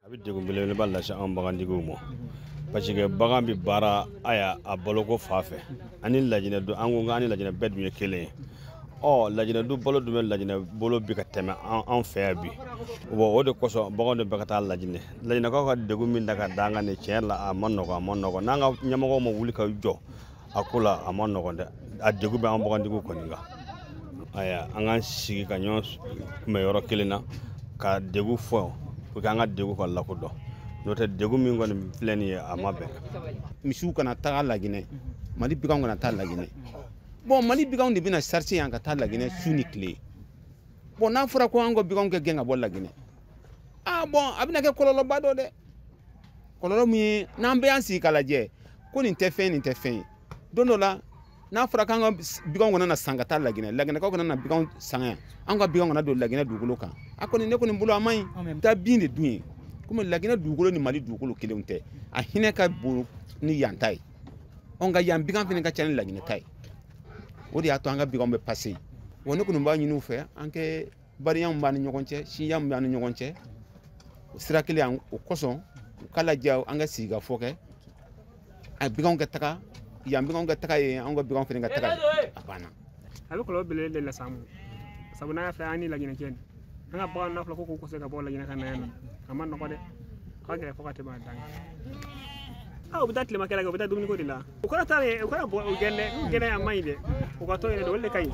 A bɛ degun belebeleba lase an bagantigiw ma parce que bagan bɛ baara aya a baloko fa fɛ ani Lajinɛ dun, an ko k'an ni Lajinɛ bɛɛ dun ye kelen ye. Ɔ Lajinɛ dun balo dun bɛ Lajinɛ bolo bi ka tɛmɛ an fɛ yan bi. Bon o de kosɔn baganw de bɛ ka taa Lajinɛ. Lajinɛkaw ka degun min ta ka da an kan nin tiɲɛ la, a ma nɔgɔn, a ma nɔgɔn. N'an ka ɲɛmɔgɔw ma wuli ka jɔ a ko la, a ma nɔgɔn dɛ. A degun bɛ an bagantigiw kɔni kan. Ayiwa, an k'an sigi ka ɲɔgɔn kunbɛn yɔrɔ kelen na ka degun fɔ pour que an ka degun ka lakodɔn. N'o tɛ, degun min kɔni filɛ nin ye, a ma bɛn. Misiw kana taga Laginɛ, Mali baganw kana taa Laginɛ. Bon, Mali baganw de bɛna sarisi yan ka taa Laginɛ su ni tile. Bon, n'a fɔra ko an ka baganw kɛ gɛn ka bɔ Laginɛ, ah bon, a bɛna kɛ kɔlɔlɔba dɔ dɛ. Kɔlɔlɔ min ye, n'an bɛɛ y'an sigi k'a lajɛ ko nin tɛ fɛn, nin tɛ fɛn ye. Don dɔ la, n'a fɔra k'an ka baganw kana na san ka taa Laginɛ, Laginɛkaw kana na baganw san yan, an ka baganw kana don Laginɛ dugukolo kan, a kɔni ne kɔni bolo a man ɲi. Taa bin de dun ye, komi Laginɛ dugukolo ni Mali dugukolo kelenw tɛ, a hinɛ ka bon ni yan ta ye. Ɔ nka yan bagan fana ka ca ni Laginɛ ta ye, o de y'a to an ka baganw bɛ pase. Wa ne kɔni b'a ɲini u fɛ, an kɛ bariya min b'an ni ɲɔgɔn cɛ, siya min b'an ni ɲɔgɔn cɛ, o sira kelen o kosɔn u k'a lajɛ an ka sigi ka fɔ kɛ, a baganw ka taga yan, baganw ka taga yen, an ka baganw fana ka taga yen, a banna. A bɛ kɔlɔlɔ belebele de las'an ma, sabu n'a y'a filɛ an ni Laginɛ cɛ nin, an ka bagan n'a fɔra ko k'u kɔsegin ka bɔ Laginɛ ka na yan nɔ, a ma nɔgɔ dɛ, a ka gɛlɛn fo ka tɛmɛ a dan kan. Ah, u bɛ taa tilema kɛlɛ kɛ, u bɛ taa dumuniko de la. U kana taa yen, u kana bɔ u gɛn dɛ, n'u gɛnna a man ɲi dɛ, u ka to yen de, o de ka ɲi.